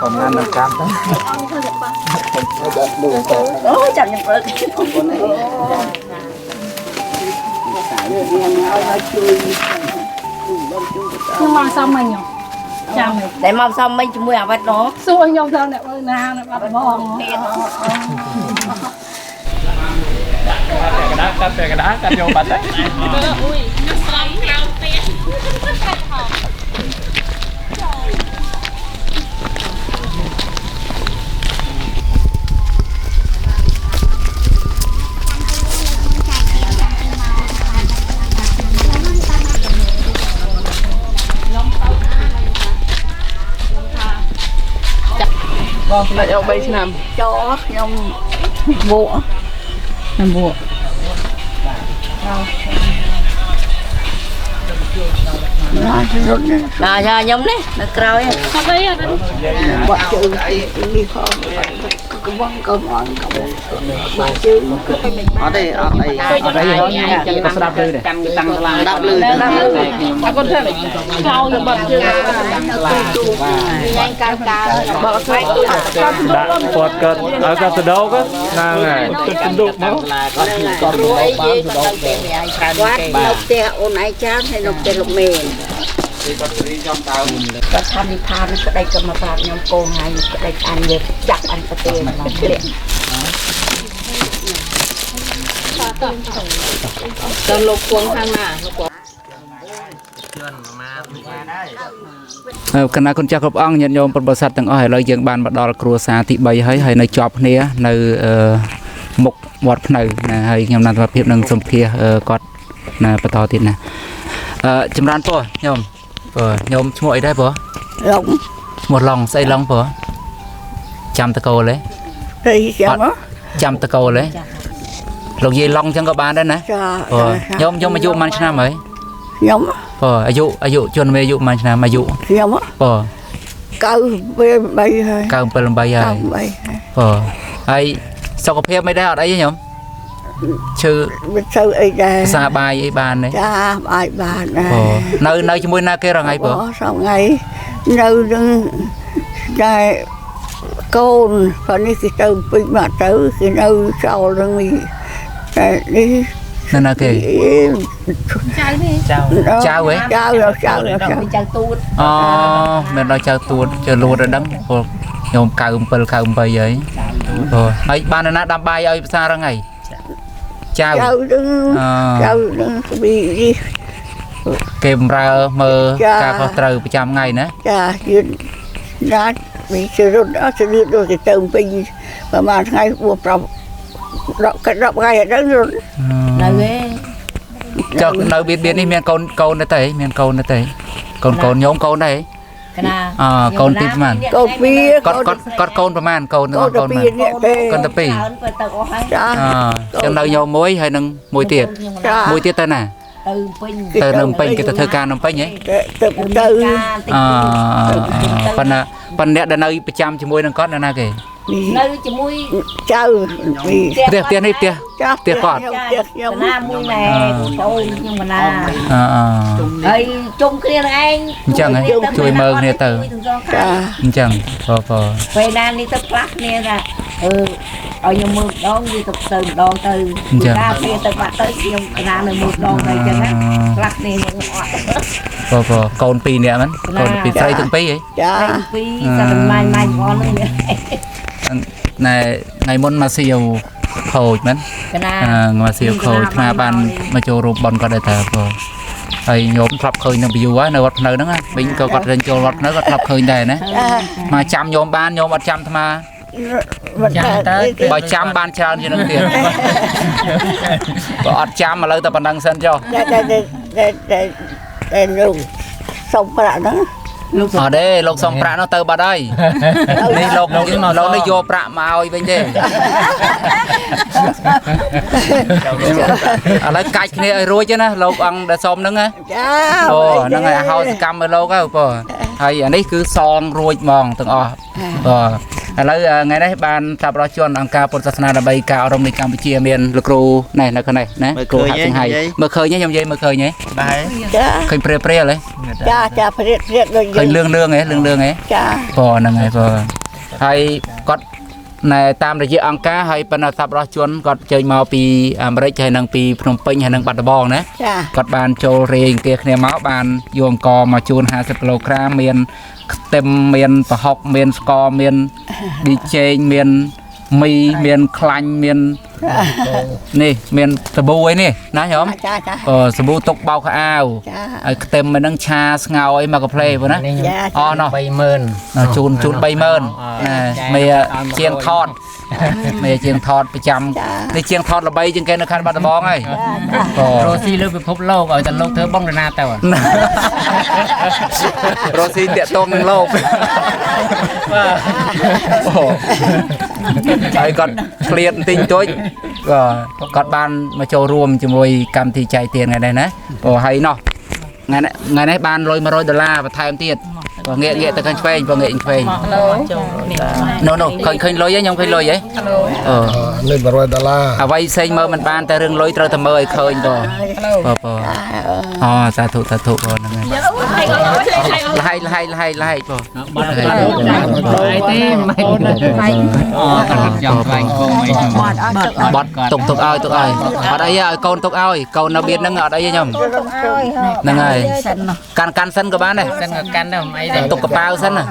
ប៉ុន្មាននឹងកម្មទៅ អូចាំខ្ញុំព្រឹក ខ្ញុំមកសំមិញចាំ តែមកសំមិញជាមួយអាវ៉ាត់នោះ សួរខ្ញុំទៅអ្នកមើលណាអ្នកបាត់បង កដាកាត់តែកដាកាត់យកបាត់ទៅ អុយខ្ញុំស្រង់ក្រៅផ្ទះហោ បងផ្លេចអស់3ឆ្នាំ ចូលខ្ញុំវក់ ខ្ញុំវក់ ណាណាខ្ញុំនេះនៅក្រោយ អត់អីអត់ បាក់ជើងនេះផងកវងកវងកវងបាក់ជើង អត់ទេអត់អី អត់អីក៏ស្ដាប់លឺដែរ តាំងតាំងស្លាស្ដាប់លឺអរគុណច្រើន ក្រោយ បាត់ជើងតាំងស្លា ញ៉ាំកើកើ បើស្លាទូ ដាក់គាត់គាត់ឲ្យគាត់សដោកហ្នឹងហើយ ទឹកដុកមក គាត់ ព្រោះអីយើងក៏ទៅផ្ទះវាឯងច្រើនគាត់នៅផ្ទះអូនឯងច្រើនហើយនៅផ្ទះលោកមេ គាត់រៀនចំដើម គាត់ថានិផានក្តីក៏មកប្រាប់ខ្ញុំកូនថ្ងៃក្តីអញវាចាប់អញប្រទេសមកធ្លាក់ ទៅលោកគួងខាងណាលោកគួង គណៈគុណចាស់គ្រប់អង្គញាតិញោមពុទ្ធបរិស័ទទាំងអស់ឥឡូវយើងបានមកដល់គ្រួសារទី3ហើយហើយនៅជាប់គ្នានៅមុខវត្តភ្នៅណាហើយខ្ញុំណានសុខភាពនឹងសម្ភាសគាត់ណាបន្តទៀតណាចម្រើនពរញោមពរញោមឈ្មោះអីដែរពរ ឡុង ឈ្មោះឡុងស្អីឡុងពរចាំតកូលទេ ទៅចាំ ចាំតកូលទេលោកយាយឡុងចឹងក៏បានដែរណា ចា ពរញោមញោមអាយុប៉ុន្មានឆ្នាំហើយ ខ្ញុំ ពរអាយុអាយុជនមេអាយុប៉ុន្មានឆ្នាំអាយុ ខ្ញុំ ពរ កៅពេល3ហើយ 97 8ហើយ កៅ3ហើយ បើហើយសុខភាពមិនដែរអត់អីទេញោមឈឺ មិនសូវអីដែរ ភាសាបាយអីបានទេ ចាបាយបានដែរ បើនៅនៅជាមួយណាគេរងថ្ងៃបើ សប្ងៃនៅនឹងតែកូនគាត់នេះគេទៅពេញមកទៅគេនៅចោលនឹងនេះតែនេះ នៅណាគេ ចៅនេះ ចៅ ចៅហ៎ ចៅចៅចៅចៅ ចៅទូត អូមិនដល់ចៅទួតចៅលួតដល់ដឹងព្រោះញោម97 98ហើយបើហើយបាននរណាដាំបាយឲ្យភាសារងថ្ងៃចៅ ចៅនឹងចៅនឹងស្ប៊ីនេះ គេបំរើមើលការខុសត្រូវប្រចាំថ្ងៃណា ចាយឺតណាស់វាជារត់អត់ជារត់ដូចទៅពេញប្រហែលថ្ងៃ4 5 10ក10ថ្ងៃអត់ដឹងរត់ នៅឯ ចុះនៅបៀតបៀតនេះមានកូនកូនទៅទេមានកូនទៅទេកូនកូនញោមកូនដែរ កណា អកូនទីប្រហែល កូនពីរ គាត់គាត់គាត់កូនប្រហែលកូនក ូន កូន ពីរនេះទេ កូនទៅពីរ ទៅអស់ហើយ ចា អចឹងនៅញោមមួយហើយនឹងមួយទៀត ចា មួយទៀតទៅណា ទៅពេញ ទៅនៅពេញគេទៅធ្វើការនៅពេញហ៎ ទៅទៅ អប៉ុន្តែប៉ុន្តែអ្នកដែលនៅប្រចាំជាមួយនឹងគាត់នៅណាគេ នៅជាមួយ ចៅពី ផ្ទះផ្ទះនេះផ្ទះ ចា ផ្ទះគាត់ ផ្ទះខ្ញុំ កណាមួយណែចូលខ្ញុំកណា អអ ហើយជុំគ្នានឹងឯង អញ្ចឹងហ៎ជួយមើលគ្នាទៅ ចា អញ្ចឹងបើបើ ពេលណានេះទៅផ្លាស់គ្នាថាអឺឲ្យខ្ញុំមើលម្ដងវាទៅទៅម្ដងទៅការគ្នាទៅបាត់ទៅខ្ញុំកណានៅមើលម្ដងទៅអញ្ចឹងណាផ្លាស់គ្នាខ្ញុំអត់ បើបើកូនពីរនាក់ហ្នឹងកូនពីរស្រីទាំងពីរហ៎ ចា ពីរតែម៉ាញ់ម៉ាញ់បងហ្នឹង ណែថ្ងៃមុនមកសៀវខូចមែន កណា អឺមកសៀវខូចថ្មបានមកចូលរួមបន់គាត់ដែរតើបើហើយញោមធ្លាប់ឃើញនៅ view ហើយនៅវត្តភ្នៅហ្នឹងវិញក៏គាត់រៀនចូលវត្តភ្នៅគាត់ធ្លាប់ឃើញដែរណាមកចាំញោមបានញោមអត់ចាំអាត្មា មិនតែ បើចាំបានច្រើនជាងនឹងទៀតបើអត់ចាំឥឡូវតែប៉ុណ្្នឹងសិនចុះ តែតែតែតែតែលោកសុំប្រាក់ហ្នឹង អត់ទេលោកសុំប្រាក់នោះទៅបាត់ហើយនេះលោកលោកនេះយកប្រាក់មកឲ្យវិញទេឥឡូវកាច់គ្នាឲ្យរួចណាលោកអង្គដែលសុំហ្នឹងណា ចា អូហ្នឹងហើយអហោសកម្មឲ្យលោកហើយបងហើយអានេះគឺសងរួចហ្មងទាំងអស់បង ឥឡូវថ្ងៃនេះបានតាបរោះជនអង្គការពុទ្ធសាសនាដើម្បីការអប់រំនៃកម្ពុជាមានលោកគ្រូនេះនៅខាងនេះណាគ្រូហាក់សង្ហៃមើលឃើញទេខ្ញុំនិយាយមើលឃើញទេ បាទ ចា ឃើញព្រាលព្រាលហ៎ ចាចាព្រាលព្រាលដូច ឃើញលឿងលឿងហ៎លឿងលឿងហ៎ ចា បងហ្នឹងហើយបងហើយគាត់ណែតាមរយៈអង្គការហើយបណ្ដាសប្បុរសជនគាត់ជើញមកពីអាមេរិកហើយនិងពីភ្នំពេញហើយនិងបាត់ដំបងណាគាត់បានចូលរេអង្គាគ្នាមកបានយកអង្គមកជូន50គីឡូក្រាមមានខ្ទឹមមានប្រហុកមានស្ករមានប៊ីចេងមានមីមានខ្លាញ់មាននេះមានសាប៊ូអីនេះណាញោមសាប៊ូទុកបោកខោអាវហើយខ្ទឹមហ្នឹងឆាស្ងោអីមកកាផ្លេបងណាអូណោះ 30000 ជូនជូន 30000 ណាមេជាងថតមេជាងថតប្រចាំនេះជាងថតល្បីជាងគេនៅខណ្ឌបាត់ដំបងហើយ រស់ស៊ីលើពិភពលោកឲ្យតែលោកធ្វើបងណាទៅ រស់ស៊ីតាក់ទងនឹងលោកបាទហើយគាត់ឆ្លៀតបន្តិចបន្តួចគាត់បានមកចូលរួមជាមួយកម្មវិធីចែកទានថ្ងៃនេះណាព្រោះហើយណោះថ្ងៃនេះបានលុយ100ដុល្លារបន្ថែមទៀតបងងាកងាកទៅខាងឆ្វេងបងងាកឆ្វេងណូណូឃើញឃើញលុយហ៎ខ្ញុំឃើញលុយហ៎អឺនេះ100ដុល្លារអ្វីផ្សេងមើលមិនបានតែរឿងលុយត្រូវតែមើលឲ្យឃើញបងបងអូសាធុសាធុបងហ្នឹងហើយលហៃលហៃលហៃលហៃបង បាត់អីទេមិនអូចង់ខ្លាញ់កូនអី បាត់ទុកទុកឲ្យទុកឲ្យអត់អីឲ្យកូនទុកឲ្យកូននៅបៀតហ្នឹងអត់អីទេខ្ញុំហ្នឹងហើយកាន់កាន់សិនក៏បានដែរ សិនក៏កាន់ដែរមិនអីដែរ ទុកកប៉ាវសិនណា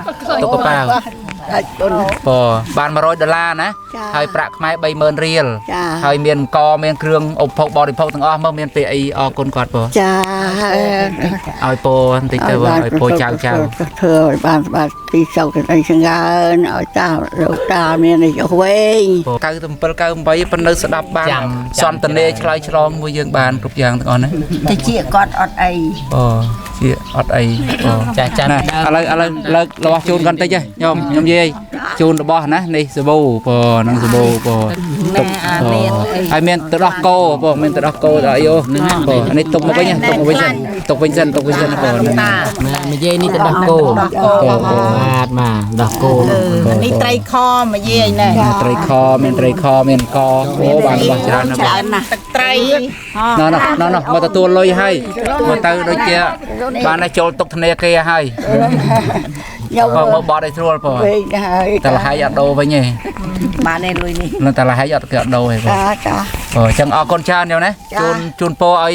ទុកកប៉ាវបងបាន100ដុល្លារណាហើយប្រាក់ខ្មែរ30000រៀលហើយមានអង្គមានគ្រឿងឧបភោគបរិភោគទាំងអស់មកមានពេលអីអរគុណគាត់បង ចា ឲ្យពោបន្តិចទៅឲ្យពោចៅចៅ ធ្វើឲ្យបានបានទីសុខអីចង្កើនឲ្យតាលោកតាមានអាយុវែង 97 98ប៉ុន្តែស្ដាប់បានសន្តានាឆ្លើយឆ្លងមួយយើងបានគ្រប់យ៉ាងទាំងអស់ណា តិចគាត់អត់អី អូជាអត់អី ចាចា ឥឡូវឥឡូវលើករបស់ជូនគាត់តិចខ្ញុំខ្ញុំនិយាយជូនរបស់ណានេះសាប៊ូបងនឹងសាប៊ូបងហើយមានទឹកដោះគោបងមានទឹកដោះគោអីអូបងនេះទុកមកវិញទុកមកវិញសិនទុកវិញសិនទុកវិញសិនបង និយាយនេះទឹកដោះគោបាទបាទដោះគោ នេះត្រីខមកយាយណែ ត្រីខមានត្រីខមានកអូបានរបស់ច្រើនណាស់ បងទឹកត្រី ណោះណោះណោះមកទទួលលុយហើយមកទៅដូចជាបានតែចូលទុកធនាគារហើយយកមកបត់ឲ្យស្រួលបងតែលហើយអត់ដូរវិញទេ បានទេលុយនេះ តែលហើយអត់គេអត់ដូរទេបង ចាចា បងអញ្ចឹងអរគុណច្រើនញោមណាជូនជូនពរឲ្យ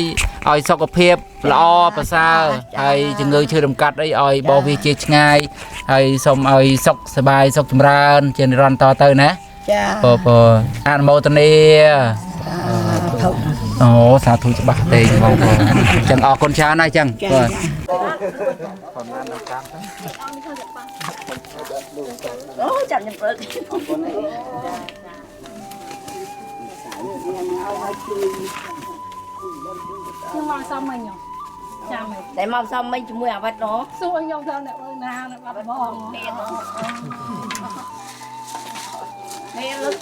ឲ្យសុខភាពល្អប្រសើរហើយជំងឺឈឺរំកាត់អីឲ្យបោះវាជាឆ្ងាយហើយសូមឲ្យសុខសប្បាយសុខចម្រើនជានិរន្តរ៍តទៅណា ចា បងបងអនុមោទនាអូសាធុច្បាស់ទេបងបងអញ្ចឹងអរគុណច្រើនណាស់អញ្ចឹងបង អូចាប់ខ្ញុំព្រឹក ខ្ញុំមកសំមិញចាំ តែមកសំមិញជាមួយអាវ៉ាត់ណោះ សួរខ្ញុំទៅអ្នកណាអ្នកបាត់បង នេះលើក